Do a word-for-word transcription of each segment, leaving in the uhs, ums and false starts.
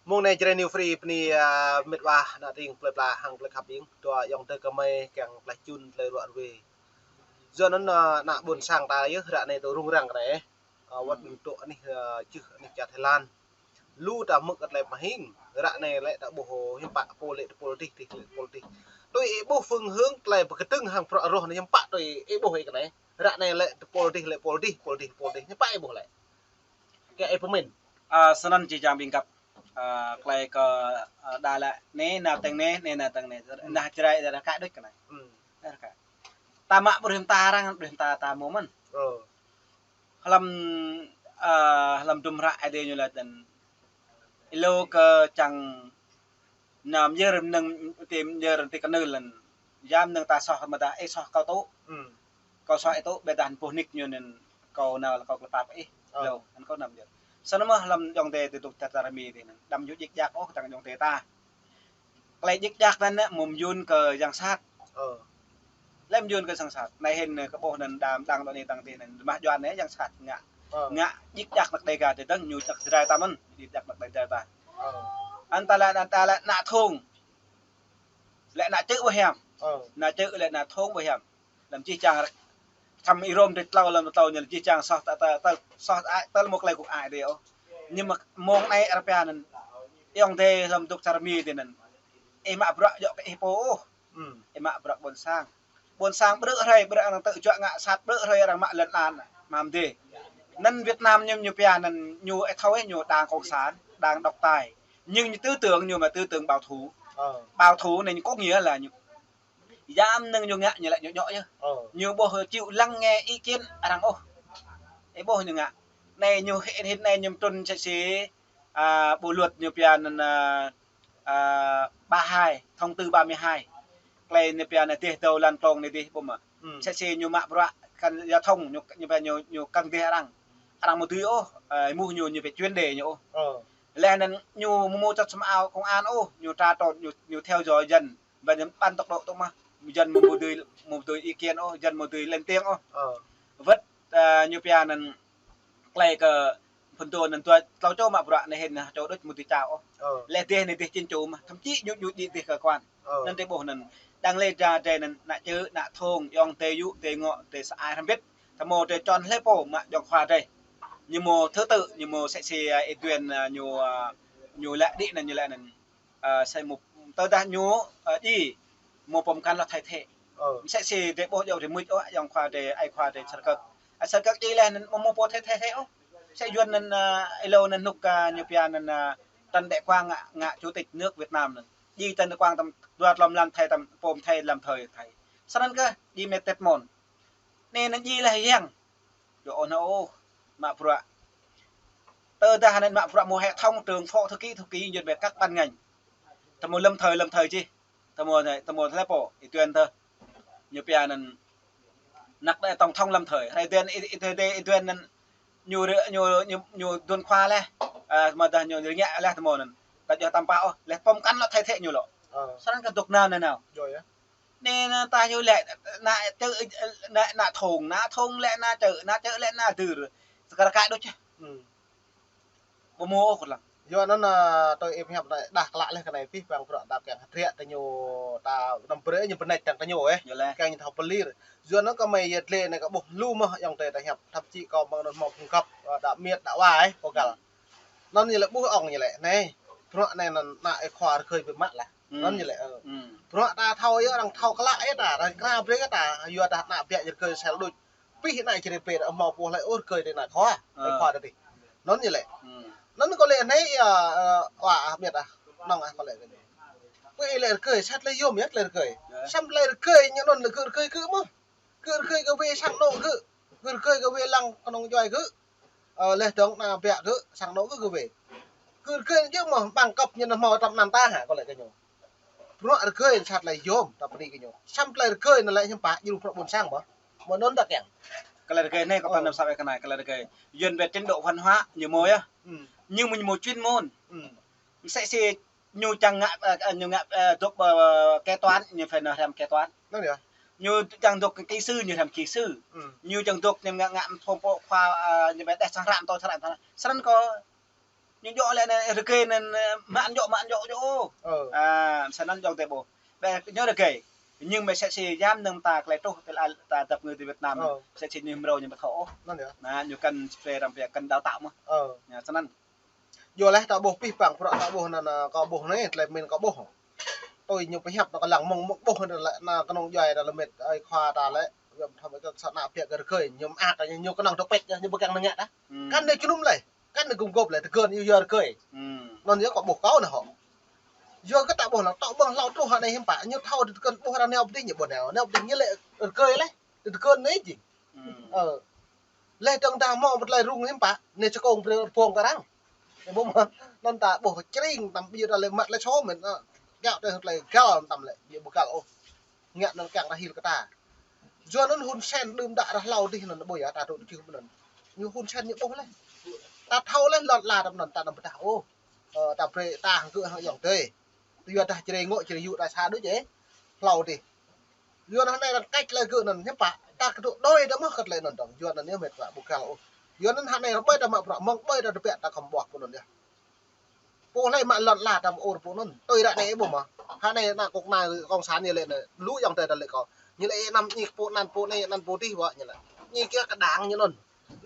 Mông anai Jrai New Free bơni, a, mĕt wa ană tring plơi pla hăng plơi khăp ƀing. Dua ayŏng adơi gơmơi kiăng tlaih čun tơlơi ruă ruê. Yua anŭn, a, ană ƀôn sang ta yơh ră anai tŭ rŭng răng kơ anai. A, wơ̆t ƀing tŭ anih, a, čưh anih čar Thái Lan. Lu ta hmư̆ kơ tơlơi pơhing. Ră anai lĕ ta ƀuh hiư̆m pă pô lĕ tơpul dih, dih lĕ tơpul dih. Tui ih ƀuh phương hướng tơlơi pơkơdơ̆ng hăng bruă rŏh anai hiư̆m pă tui ih ƀuh ih kơ anai. Ră anai lĕ tơpul dih lĕ tơpul dih, tơpul dih, tơpul dih, hiư̆m pă ih ƀuh lĕ. Kơ ih pơmĭn. A, snăn či čang ƀing găp, a, tơlơi kơ, a, đa lĕ anai nao tơ̆ng anai, anai nao tơ̆ng anai. Nah Jrai đa rơkă đôč kơ anai. Đa rơkă. Ta mă ƀu rĭm ta arăng, ƀu rĭm ta ta mơ̆n. Hlăm, a, hlăm dŭm hră Ơi Adai ñu laĭ tăn. Ih lŏ kơ čang nao myơr mơnơ̆ng ti myơr ti kơnưl lăn. Yua mơnơ̆ng ta soh mơ̆ ta, ih soh kâo tŭ. Kâo soh ih tŭ, ƀiădah boh nik ñu anŭn kâo nao kâo kơpap ih. Lŏ, anŭn kâo nao myơr. Snăn mơ̆ hlăm ayŏng adơi ti dŏ čar čar Mi ti anŭn. Đăm ñu djik djak ôh tơ̆ng ayŏng adơi ta. Tơlơi djik djak anŭn mơ̆ mơyŭn kơ yang sat. Lĕ mơyŭn kơ yang sat. Anai hĭn kơ ƀuh anŭn đam đang dŏ anai tơ̆ng ti anŭn. Mă Yuan anai yang sat ngă. Ngă djik djak anăk Đêga ti dơ̆ng ñu čăk Jrai ta mơ̆n. Djik djak anăk Đêga ta. Anŭn ta lĕ, anŭn ta lĕ ană Thung. Lĕ ană Čư̆ ƀu hiam. Ană Čư̆ lĕ ană Thung ƀu hiam. Lăm čih čang ră-, thăm Y-Rôm dêh tlâo lăm tlâo ñu lăm čih čang soh ta, ta, ta, soh ai, tơl mơ̆ tơlơi gŭk ai dêh ôh. Ñu mơ̆ mông anai rơpia anŭn. Ayŏng adơi lăm dŏ čar Mi ti anŭn. Ih mă bruă djŏ kơ ih pô ôh. Ih mă bruă ƀôn sang. Ƀôn sang ƀrư̆ hrơi, ƀrư̆ arăng tŭ juă ngă sat ƀrư̆ hrơi arăng mă lŏn an. Mă mơ̆n dêh. Anŭn Việt Nam ñu, ñu pia anŭn ñu ih thâo ih ñu đảng cộng sản, đảng độc tài. Nhưng ñu tư tưởng ñu mă tư tưởng bảo thủ. Bảo thủ anai ñu có nghĩa là ñu yua mơnơ̆ng ñu ngă ñu lĕ ñu djŏ yơh. Ñu ƀu chịu lắng nghe ý kiến arăng ôh. Ih ƀuh ñu ngă. Anai ñu hĭ, hĭ anai ñu trŭn sĕ sĕ, a, bộ luật ñu pia anŭn, a, a, ba hai, thông tư ba mươi hai. Tơlơi ñu pia anŭn dêh dâo lăn plông anai dêh ƀuh mơ̆. Sĕ sĕ ñu mă bruă kăn giao thông ñu, ñu pia ñu, ñu kăn dêh arăng. Arăng mơ̆ dưi ôh, a, ih ƀuh ñu, ñu pia chuyên đề ñu ôh. Lĕ anŭn ñu mơ̆ mơ̆ čăt sơmao công an ôh, ñu tra trộn, ñu, ñu theo dõi dân. Và dân bán tốc độ tŭ mă. Dân mơ̆ mơ̆ dưi, mơ̆ dưi ý kiến ôh, dân mơ̆ dưi lên tiếng ôh. Wơ̆t, a, ñu pia anŭn tơlơi kơ phŭn tơ anŭn dua tlâo čô mă bruă anai hĭn čô đôč mơ̆ dưi čao ôh. Lĕ dêh anai dêh chính chủ mơ̆, thậm chí ñu, ñu djik dêh cơ quan. Anŭn drei ƀuh anŭn, đang lĕ Jrai anŭn, ană Čư̆, ană Thung, ayŏng adơi yŭ, adơi ngŏ, adơi sa ai hrăm bĭt. Thâo mơ̆ drei chọn hlơi pô mă ayŏng khua drei. Ñu mơ̆ thứ tự, ñu mơ̆ sĕ sĕ, a, Y Duen, a, ñu, a, ñu lĕ đĭ anŭn, ñu lĕ anŭn. A, sĕ mơ̆ tơdah ñu, a, djai, mơ̆ pơm kăn lŏ thay thế. Sĕ sĕ drei ƀuh djŏ drei mưč ôh, ayŏng khua drei, ai khua drei Sơr Kơk. A, Sơr Kơk djai leh anŭn mơ̆ mơ̆ pô thay thế ôh. Sĕ Yuan anŭn, a, ih lŏ anŭn hnŭk, a, ñu pia anŭn, a, Trần Đại Quang ngă, ngă chủ tịch nước Việt Nam anŭn. Djai Trần Đại Quang tăm dua tlâo mlam thay tăm pôm thay lăm thời thay. Snăn kơ djai mĕt tĕt mơ̆n. Anai anŭn djai leh yang. Djŏ ôh anŭn ôh, mă bruă. Tơdah anŭn mă bruă mơ̆ hệ thống trưởng phó thư ký, thư ký ñu pia các ban ngành. Tơmơ̆ lâm thời, lâm thời čih. Tơmơ̆ anai, tơmơ̆ hlơi pô, Y Duen tơ. Ñu pia anŭn anăk đe tổng thống lâm thời. Hrơi dên Y, Y, Y, Y Duen anŭn ñu rơ-, ñu, ñu, ñu dŭn khua leh. A, mơ̆ dah ñu rơngiă leh tơmơ̆ anŭn. Ta djŏ tăm pă ôh, leh pơm kăn lŏ thay thế ñu lŏ. Snăn kơ dŏ nao anai nao. Anai anŭn ta ñu lĕ, ană Čư̆, ană, ană Thung, ană Thung lĕ ană Čư̆, ană Čư̆ lĕ ană Dưr. Sơkar kaĭ đôč. Ƀu mơ̆ ôh kơ lăng. Yua anŭn, a, tui ih pơhiăp anai, đah klă leh kơ anai pih păng bruă ta kiăng hơdră tơ ñu ta năm brơi ñu bơneč tang tơ ñu, ơ. Kiăng ñu thâo pơlir. Yua anŭn kơ mơi yơh lĕ anai kơ ƀuh lu mơ̆ ayŏng adơi ta hiăp, thậm chí kâo mơ̆ng anŭn mơ̆ phung găp, a, đa miêt, đa wa, ơ, pô găl. Anŭn ñu lĕ ƀuh ŏng ñu lĕ, anai, bruă anai anŭn ană ih khua rơgơi biă mă lah. Anŭn ñu lĕ, ơ. Bruă ta thâo yơh, arăng thâo klă yơh ta, arăng kra brơi yơh ta, yua ta ană biă rơgơi sel đôč. Pih anai čơrê pê ta hmâo pô hlơi ôh rơgơi tơ ană khua, ih khua ta dih. Anŭn ñu lĕ. Anŭn kâo lĕ anai, ơ, ơ, wa ah miêt ah, nŏng ah kâo lĕ. Pô ih lĕ rơgơi, sat lĕ yôm yơh tơlơi rơgơi. Samơ̆ tơlơi rơgơi ñu anŭn lĕ gơ̆ rơgơi gơ̆ mơ̆. Gơ̆ rơgơi kơ wê sang anŏ gơ̆. Gơ̆ rơgơi kơ wê lăng kơnơ̆ng djuai gơ̆. Ơ, leh dơ̆ng ană biă gơ̆, sang anŏ gơ̆ kơ wê. Gơ̆ rơgơi ñu mơ̆, ƀăng kŏp ñu anŭn hmâo tăm anăn ta hă, kâo lĕ kơ ñu. Bruă rơgơi sat lĕ yôm, ta bơni kơ ñu. Samơ̆ tơlơi rơgơi anŭn lĕ hiư̆m pă, djru bruă ƀôn sang mơ̆. Mơ̆ anŭn ta kiăng. Kơ tơlơi rơgơi anai kâo pơnăm sap ih kơ anai, kơ tơlơi rơgơi. Yuan về trình độ văn hóa, ñu mơ̆ yơh. Nhưng mà ñu mơ̆ chuyên môn. Sĕ sĕ ñu čang ngă, ơ, ơ, ñu ngă, ơ, dŏ, ơ, kế toán, ñu phải nao hrăm kế toán. Anŭn yơh. Ñu čang dŏ kỹ sư, ñu hrăm kỹ sư. Ñu čang dŏ ñu ngă, ngă phung pô khua, ơ, ñu phải đeh sang hrăm, tôi sang hrăm, sang hrăm. Snăn kơ Ñu djơ̆ lĕ anai rơgơi anŭn, ơ, mă anŭn djơ̆, mă anŭn djơ̆, djơ̆. Ơ. À, mơsĕ anŭn djơ̆ tơpă. Bĕ ñu rơgơi. Nhưng mà mơsĕ si jăm anŭn ta tơlơi truh, tơlơi ta dăp ngư ti Việt Nam. Ơ. Mơsĕ si ñu mrâo ñu ƀu thâo ôh. Anŭn yơh. Anai ñu kăn sui răm pia kăn đào tạo mơ̆n. Ơ. Anai, anŭn. Yua lĕ ta ƀuh pih păng prăk ta ƀuh anŭn, anŭn, kâo ƀuh anai, tơlơi min kâo ƀuh. Tui ñu pơhiăp anŭn kâo lăng mơ̆ng, mơ̆ng ƀuh anŭn lĕ, anŭn kơnung djuai ta lĕ mĕt, ơi khua ta lĕ, yua thâo mơ̆ ta sa anŭn pia kơ rơgơi, ñu mă ta ñu, ñu kơnơ̆ng tơpĕč, ñu ƀu kiăng anŭn ngă ta. Hmm. Kăn anai jơnum lĕ, kăn anai gum gôp lĕ, tơgơ̆n yua rơgơi. Hmm. Anŭn yơh kâo ƀuh kâo anŭn hŏ. Yua kơ ta ƀuh lăng, tŏ ƀơ̆ng hlâo truh anai hiư̆m pă, ñu thâo tơgơ̆n ƀuh arăng nao pơdih ñu ƀu nao, nao pơdih ñu lĕ rơgơi lĕ, tơgơ̆n anai jing. Hmm. Ơ. Lĕ dơ̆ng ta hmâo pơtơlơi rŭng hiư̆m pă, anai čơkông brơi pơ̆ng kơ arăng. Anai ƀuh mơ̆n, anŭn ta ƀuh čring tăm ƀiă ta lĕ mă tơlơi sô mơ̆n, ơ. Kiăo tơlơi găl tăm lĕ, ƀiă ƀu găl ôh. Ngă anŭn kiăng rah hil kơ ta. Yua anŭn Hun Sen đưm đă rah hlâo dih anŭn ƀuh yơh, ta dŏ tơjuh mơ̆n anŭn. Ñu Hun Sen ñu ƀuh lĕ. Ta thâo lĕ lŏn ala tăm anŭn ta anăm pơdah ôh. Ơ, ta brơi ta hăng gơ̆ hăng ayŏng adơi. Yua dah čơrê ngŏ čơrê yŭ ta sa đôč ê. Hlâo dih. Yua anŭn anai arăng kač lĕ gơ̆ anŭn hiư̆m pă. Ta kơdŏ đôi ta mơ̆ kơ tơlơi anŭn dơ̆ng. Yua anŭn yơh mĕt wa ƀu găl ôh. Yua anŭn hơnai rơbơi ta mă prăk mơ̆ng ƀơi ta tơbiă ta khŏm ƀuh pô anŭn yơh. Pô hlơi mă lŏn ala ta mơ̆ ur pô anŭn. Tui ră anai ƀuh mơ̆. Hơnai anŭn kŏk anai kông sản ñu lĕ anai. Lu ayŏng adơi ta lĕ kâo. Ñu lĕ ê anăm ñik pô anŭn pô anai anŭn pô dih wă ñu lĕ. Ñik kiăng kơ đảng ñu anŭn.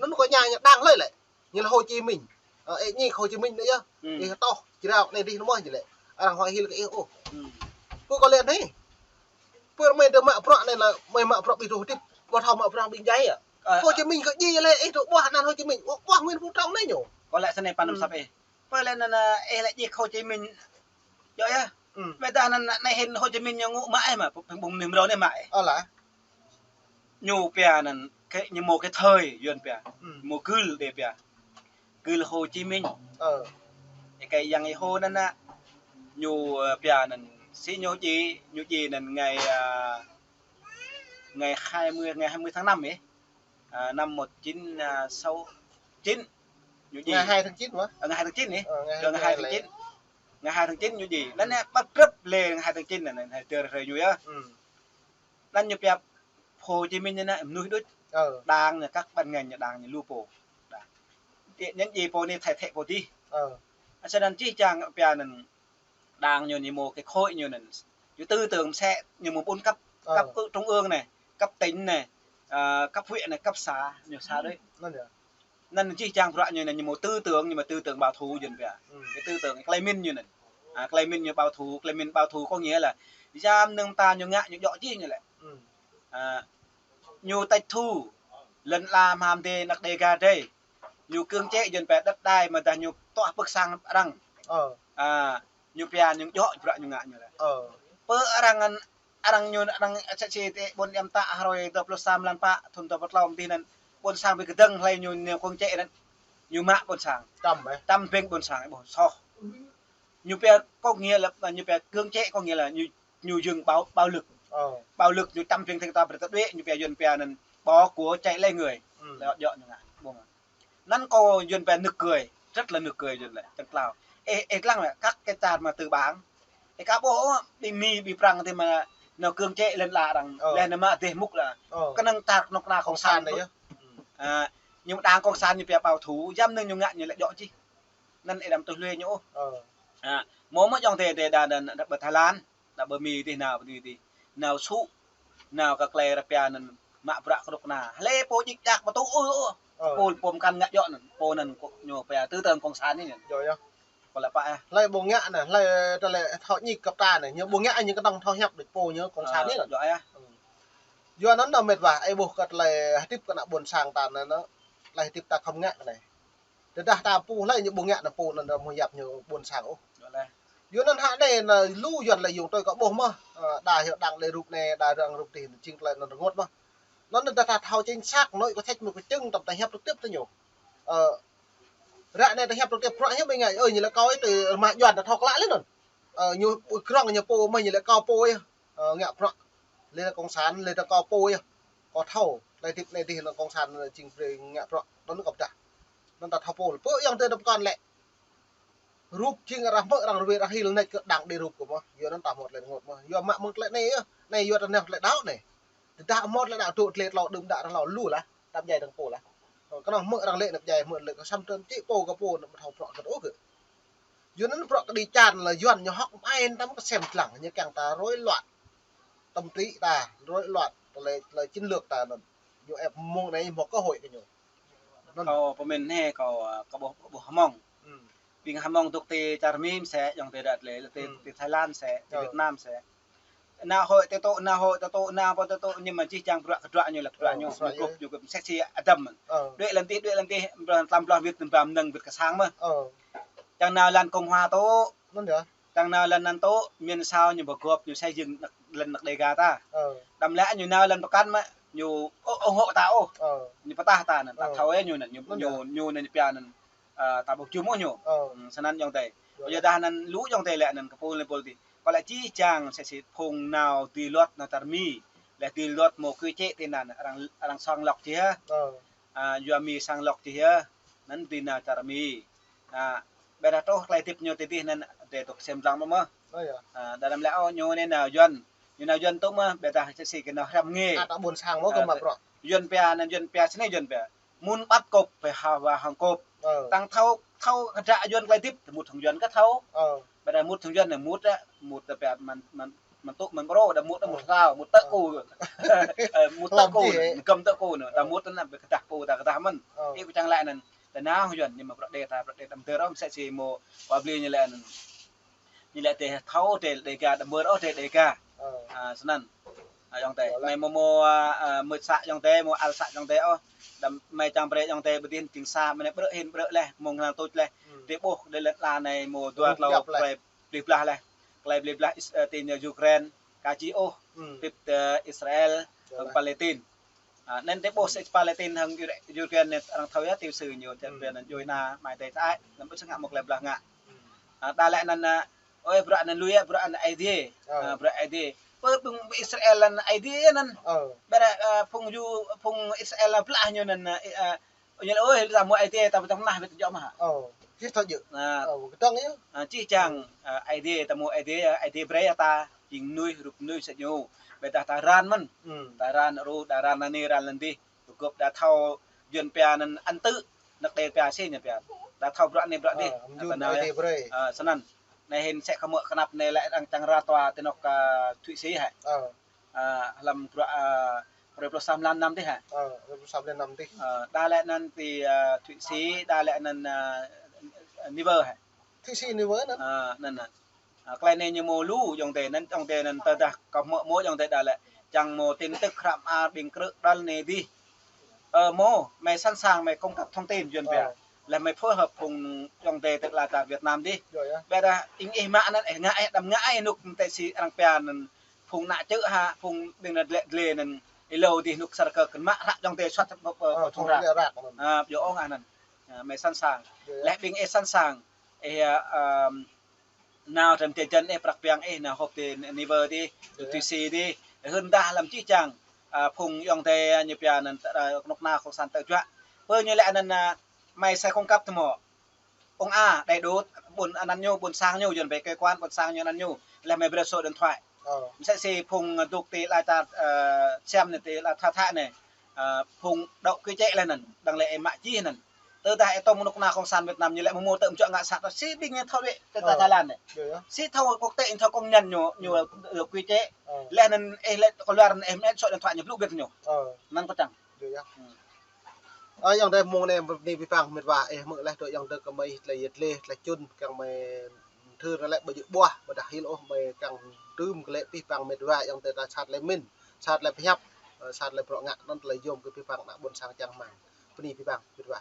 Anŭn kơ ñu ñu đảng hlơi lĕ. Ñu lĕ Hồ Chí Minh. Ơ, ê, ñik Hồ Chí Minh anai yơh. Hmm. Ih toh, jrao anai dih anŭn mơ̆ ñu lĕ. Arăng huai hil kơ ih ôh. Hmm. Pô kâo lĕ anai. Pô mơi tơ mă prăk anai lĕ, mơi mă prăk ƀing truh hơdip, ƀu thâo mă prăk ƀing djai yơh. Ơ, Hồ Chí Minh kơ djai lĕ, ih tơ ƀuh anăn Hồ Chí Minh, ƀuh, ƀuh Nguyễn Phú Trọng anai ñu. Kâo lĕ sơnai păn năm sap ih. Pô lĕ anăn, ơ, ih lĕ djik Hồ Chí Minh. Djơ̆ yơh. Hmm. Ƀiădah anăn, anai hĭn Hồ Chí Minh ñu ngŏ mă ih mă, ƀing ƀing mơnuih mrâo anai mă ih. Ơ lah. Ñu pia anăn, kơ, ñu mâo kơ thời, Yuan pia. Hmm. Mâo gưl đe pia. Gưl Hồ Chí Minh. Ơ. Ê, kơ yang ih hô anăn ană. Ñu, ơ, pia anăn, si ñu djai, ñu djai anăn ngày, à, ngày hai mươi, ngày hai mươi tháng năm ê. À, năm một chín sáu chín. Ñu djai. Ngày hai tháng chín hả? Ờ, ngày hai tháng chín ê. Ờ, ngày hai tháng chín. Ngày hai tháng chín ñu djai. Anăn ană, ƀă trŭp lĕ ngày hai tháng chín anăn, anăn, hai tơrơi ñu yơh. Hmm. Anăn ñu pia Hồ Chí Minh anăn mơnuih đôč. Ơ. Đảng ñu, các ban ngành ñu, đảng ñu lu pô. Đảng. Ti anŭn djai pô anai thay thế pô dih. Ơ. Sơnăn čih čang pia anăn đảng ñu, ñu mâo kơ khối ñu anăn. Ñu tư tưởng mơsĕ ñu mâo bốn cấp, ơ, cấp trung ương anai, cấp tỉnh anai, ơ, cấp huyện anai, cấp xã, ñu sa đôč. Anŭn yơh. Anăn čih čang bruă ñu anăn ñu mâo tư tưởng, ñu mâo tư tưởng bảo thủ Yuan pia. Hmm. Kơ tư tưởng tơlơi min ñu anăn. À, tơlơi min ñu bảo thủ, tơlơi min bảo thủ có nghĩa là yua anŭn ta ñu ngă ñu djơ̆ čih ñu lĕ. Hmm. À, ñu tịch thu lŏn ala mơ̆ng đe anăk Đêga đei. Ñu cưỡng chế Yuan pia đất đai mơ̆ dah ñu tuah pơ̆k sang arăng. Ơ. À, ñu pia ñu djơ̆ bruă ñu ngă ñu lĕ. Ơ. Pơ arăng anăn arăng ñu, arăng sĕ sĕ tơ ƀôn Êmta hrơi dua pluh sa mlan pă, thun dua pluh klâo mơ̆ng dih anăn, ƀôn sang ƀu kơdơ̆ng hlơi ñu, ñu kông čĕ anăn, ñu mă ƀôn sang. Čăm, ơ? Čăm ƀing ƀôn sang, ƀuh, soh. Ñu pia có nghĩa là, ñu pia cưỡng chế có nghĩa là ñu, ñu dùng bạo, bạo lực. Ơ. Bạo lực ñu čăm ƀing thĕng ta ƀrĕ ta đuĕ, ñu pia Yuan pia anăn bỏ của chạy lấy người. Ừ. Lĕ djơ̆ ñu ngă, ƀuh. Anăn kâo Yuan pia nực cười, rất là nực cười Yuan lĕ, čang klao. Ê, ê, lăng lĕ, các cái čar mà tư bản. Ê, ka ƀuh, ƀing Mi, ƀing Prăng tơ mă nao cưỡng chế lŏn ala arăng, ơ, lĕ nao mă dêh mŭk lĕ. Ơ. Kơnơ̆ng čar kơnuk kơna cộng sản anai yơh. À, ñu đảng cộng sản ñu pia bảo thủ, yua anŭn ñu ngă ñu lĕ djơ̆ čih. Anăn ê đăm tui hlue ñu. Ơ. À, mâo mơ̆ ayŏng adơi, adơi đa, đa, đa ƀơi Thái Lan. Đa ƀơi Mi dih nao, ƀơi Mi dih. Nao sŭ, nao kơ tơlơi rơpia anăn mă bruă kơnuk kơna. Hlơi pô djik djak ƀu tŭ ôh, ôh. Ơ. Pô, pô mơkăn ngă djơ̆ anăn. Pô anăn kơ ñu pia tư tưởng cộng sản anai. Djơ̆ yơh. Kâo lĕ pă yơh. Hlơi ƀu ngă anăn, hlơi tơlơi thâo ñik kơ ta anăn. Ñu ƀu ngă ñu kơnơ̆ng thâo hiăp đôč pô ñu cộng sản anai. Ơ, anăn djơ̆ yơh. Yua anăn anăn mĕt wa, ê ƀuh kơ tơlơi hơdip kơ ană ƀôn sang ta anăn, tơlơi hơdip ta khŏm ngă kơ anai. Tơdah ta pô hlơi ñu ƀu ngă anăn pô anăn mơ̆ yap ñu ƀôn sang ôh. Yua anăn hă anai anăn lu Yuan lĕ yŭng tui kâo ƀuh mơ̆. Ơ, đa hyu đăng lĕ rup anai, đa răng rup dih, jing tơlơi anăn rơngot mơ̆. Anăn tơdah ta thâo chính xác, nói có trách nhiệm có chứng, tăm ta hiăp trực tiếp tơ ñu. Ơ, ră anai ta hiăp trực tiếp, bruă hiăp ƀing ngă, ơ, ñu lĕ kâo ih tơ rơmah Yuan ta thâo klă lĕ anăn. Ơ, ñu krŏng ñu pô mơ̆ ñu lĕ kâo pô yơh. Ơ, ngă bruă. Lĕ ta cộng sản, lĕ ta kâo pô yơh. Kâo thâo, tơlơi hơdip anai dih anăn cộng sản anăn jing brơi ngă bruă. Anăn kâo pơdah. Anăn ta thâo pô. Pơ ayŏng adơi ta pơkŏn lĕ. Rup jing arăng hmư̆ arăng rơwe arăng hil nač kơ đảng đe rup kơ mơ̆. Yua anăn ta hmâo tơlơi rơngot mơ̆. Yua mă mơ̆ng tơlơi anai yơh. Anai yua ta nao tơlơi đaŏ anai. Tơdah hmâo tơlơi đaŏ dŏ tơlơi tlâo đưm đă arăng hlâo lu lah. Tăm djai dơ̆ng pô lah. Kơnơ̆ng hmư̆ arăng lĕ anăp djai, hmư̆ lĕ kơ săm trơn čĭ pô kơ pô anăp thâo prŏ kơ ôh kơ. Yuan anŭn prŏ kơđi čan lĕ Yuan ñu hŏk mơai tăm kơsem lăng, ñu kiăng ta rối loạn tâm trí ta, rối loạn tơlơi, tơlơi chiến lược ta anŭn. Ñu ĕp mông anai hmâo cơ hội kơ ñu. Anŭn. Kâo pơmĭn hĕ kâo, ơ, kơ ƀuh, ƀuh Hmông. Hm. Ƀing Hmông dŏ ti čar Mi mơsĕ, ayŏng adơi đah lĕ, ti, hm, ti Thái Lan mơsĕ, ti, ơ, Việt Nam mơsĕ. Nao hơi tơ tŏ, nao hơi tơ tŏ, nao pơ tơ tŏ, ñu mơ̆n čih čang bruă kơdruă ñu lĕ kơdruă, ơ, ñu, bruă ñu, ñu gŏp mơsĕ si Adam mơ̆n. Ơ. Đuaĭ lăn tih, đuaĭ lăn tih, bruă tlam blah wĭt, tlam blah mơnơ̆ng wĭt kơ sang mơ̆n. Ơ. Čang nao lăn Cộng hòa tŏ. Anŭn yơh. Čang nao lăn anŭn tŏ, miền Sào ñu ƀu gŏp ñu xây dựng năk, lăn năk Đêga ta. Ơ. Đăm lĕ ñu nao lăn pơkăn mơ̆n, ñu ơ, ủng hộ ta ôh. Ơ. Ñu pơtah ta anŭn, ta, ơ, thâo yơh ñu anŭn, ñu, anŭn ñu, yơh, ñu anŭn ñu pia anŭn, ơ, ta ƀu jum ôh ñu. Ơ. Hm, snăn ayŏng adơi. Yơh. Yua dah anŭn lu ayŏng adơi lĕ anŭn kơ pul anai pul tih. Kâo lĕ čih čang mơsĕ si phung nao dưi luật nao čar Mi. Lĕ dưi luật mơ̆ kơ čĕ tơ anŭn arăng, arăng song lŏk čih hă. Ơ. Ơ, yua Mi song lŏk čih hă. Anŭn dưi nao čar Mi. Ơ, ƀiădah truh tơlơi hơdip ñu tơ tih anŭn adơi tŏ kơsem lăng mơ̆n. Ơ, yơh. Ơ, đa đăm lĕ ôh ñu anai nao Yuan. Ñu nao Yuan tŏ mơ̆n, ƀiădah mơsĕ si kơ nao hrăm ngê. Ơ, ta ƀôn sang mơ̆n kơ, ơ, mă prŏ. Yuan pia anŭn Yuan pia snei Yuan pia. Mŭn ƀăt kŏp, pơhao wa hăng kŏp. Ơ. Tăng thâo, thâo kơdră Yuan tơlơi hơdip, tơ mŭt hăng Yuan kơ thâo. Ơ. Ƀiădah mŭt hăng Yuan anai mŭt ă, mŭt tơ pia mơ̆n, mơ̆n, mơ̆n tŭ mơ̆n brô, đa mŭt ơ, mŭt hrao, mŭt tơ, ơ, kơ. Ơ, mŭt tơ, hlăm kơ, čih, ơ, găm tơ kơ anŭn. Đa, ơ, mŭt anŭn pơkơdah kơ, ta kơdah mơ̆n. Ơ. Ih kơ čang lĕ anŭn. Tơ nao Yuan, ñu mă bruă đe ta, bruă đe đăm dơr ôh, mơsĕ si mơ̆, wa bli ñu lĕ anŭn. Ñu lĕ tơ thâo tơ Đêga, đa mơ̆r ôh tơ Đêga. Ơ. Ơ, snăn. Ơ, ayŏng adơi. Yơh lah. Mơi mơ̆ mơ̆, ơ, ơ, mơ̆ să ayŏng adơi, mơ̆ al să ayŏng adơi ôh. Đăm mơi čang brơi ayŏng adơi ƀu dih jing sa, mơ̆ anai brơi hĭn brơi leh, mơ̆ng anŭn tôč leh. Hm. Tơ ƀuh đơi lĕ tla anai mơ̆ dua tlâo tơlơi blih blah leh. Tơlơi blih blah Is-, ơ, ti anai Ukraine, ka či ôh. Hm. Pip tơ Israel, yơh lah, Palestine. Ơ, anŭn tơ ƀuh mơsĕ Palestine hăng Yu-, Ukraine anai arăng thâo yơh, tiểu sử ñu, hm, čar Ukraine anŭn djuai ania, mai tơ tơai, anŭn ƀu sơngă mơ̆ tơlơi blah ngă. Hm. Ơ, đa lĕ anŭn, ơ, ơi, bruă anŭn lui yơh, bruă anŭn Aê Diê. Ơ. Ơ, bruă Aê Diê. Pơ ƀing Israel anŭn Aê Diê anŭn. Ơ. Ƀiădah, ơ, phung Yu-, phung Israel anŭn blah ñu anŭn, ơ, ơ, ñu lĕ, ơi, ta mơ̆ Aê Diê, ta ƀu tơnah wĭt jŏ mơ̆ hă. Ơ. Čih thâo jơ̆. Ơ. Ơ, kơdơ̆ng yơh. Ơ, čih čang, ơ, Aê Diê, ta mơ̆ Aê Diê, Aê Diê brơi ta, jing mơnuih, rup mơnuih mơsĕ ñu. Ƀiădah ta ran mơ̆n. Hm. Ta ran ru, ta ran anai, ran lăn dih. Tơ gŏp đa thâo Yuan pia anŭn ăn tự, năk đe pia si ñu pia. Đa thâo bruă anai bruă dih. Ơ, mơ̆n ta nao Aê Diê yơh. Brơi. Ơ, snăn. Anai hĭn mơsĕ kơ mơ̆ kơnăp anai lĕ arăng čang ra tòa ti anŏ kơ Thụy Sĩ hă. Ơ. Ơ, hlăm bruă, ơ, rơpluh sa mlan năm dih hă. Ơ, rơpluh sa mlan năm dih. Ơ, đa lĕ anŭn ti, ơ, Thụy Sĩ, đa lĕ anŭn, ơ, Niver hă. Thụy Sĩ Niver anŭn. Ơ, anŭn, anŭn. Ơ, tơlơi anai ñu mơ̆ lu ayŏng adơi, anŭn ayŏng adơi anŭn tơdah kơ mơ̆ mơ̆ ayŏng adơi đa lĕ. Čang mơ̆ tin tức hră mơar ƀing krư̆ đăl anai dih. Ơ, mơ̆, mơi sẵn sàng mơi cung cấp thông tin Yuan pia. Ơ. Lĕ mơi phối hợp phung ayŏng adơi tơ ala čar Việt Nam dih. Yơh, yơh. Ƀiădah ih, ih mă anŭn, ih ngă, ih đăm ngă, ih nuk mơsĕ si arăng pia anŭn phung ană čư̆ hă, phung ƀing anŭn dlĕ dlĕ anŭn ih lu dih nuk sar kơ kơnăl mă hră ayŏng adơi suat ƀu, ƀu, ơ, ƀu thung phung hră. Hră anŭn. Ơ, yơh ôh anŭn. Ơ, mơi sẵn sàng. Yơh, yơh. Lĕ ƀing ih sẵn sàng. Ih, ơ, ơ, nao tơm tơ jăn ih prăk piăng ih nao hŏp ti Niver dih, yơh, Thụy Sĩ dih. Hưn dah lăm čih čang, ơ, phung ayŏng adơi ñu pia anŭn tơ, ơ, knŭk kna cộng sản tơ juă. Pơ ñu lĕ anŭn, ơ, mơi sai cung cấp tơ mơ̆. Ông A, đầy đủ, ƀôn anăn ñu, ƀôn sang ñu, Yuan pia quê quán, ƀôn sang ñu anăn ñu. Lĕ mơi brơi số điện thoại. Ơ. Mơsĕ si phung dŏ ti ala čar, ơ, Siam anai, ti ala Tha Thang anai. Ơ, phung đŏk kơ čĕ lĕ anŭn, đăng lĕ ih mă čih anŭn. Tơdah ih tŏm knŭk kna cộng sản Việt Nam ñu lĕ mơ̆ mơ̆ tơm čuă ngă sat, si ƀing ñu thâo wĕ, tơ, tơ, ơ, Thái Lan anai. Yơh, yơh. Si thâo quốc tế, thâo công nhận ñu, ñu, ơ, đŏk kơ čĕ. Ơ. Lĕ anŭn ih lĕ kơ luar anŭn ih mă số điện thoại ñu blŭ ƀiă ñu. Ơ. Anŭn kơtang. Yơh, yơh. Hm. Ơ, ayŏng adơi mơ̆ng anai bơni abih bang mĕt wa, ih hmư̆ laih tui ayŏng adơi kơ mơi ih tơlơi yet leh, tơlơi čun, kiăng mơi thâo lĕ ƀu djơ̆ ƀuah, ƀiădah hil ôh mơi kiăng tơm kơ lĕ abih bang mĕt wa, ayŏng adơi ta sat lĕ min, sat lĕ pơhiăp, ơ, sat lĕ bruă ngă, anŭn tơlơi yôm kơ abih bang ană ƀôn sang čang rơmang. Bơni abih bang mĕt wa.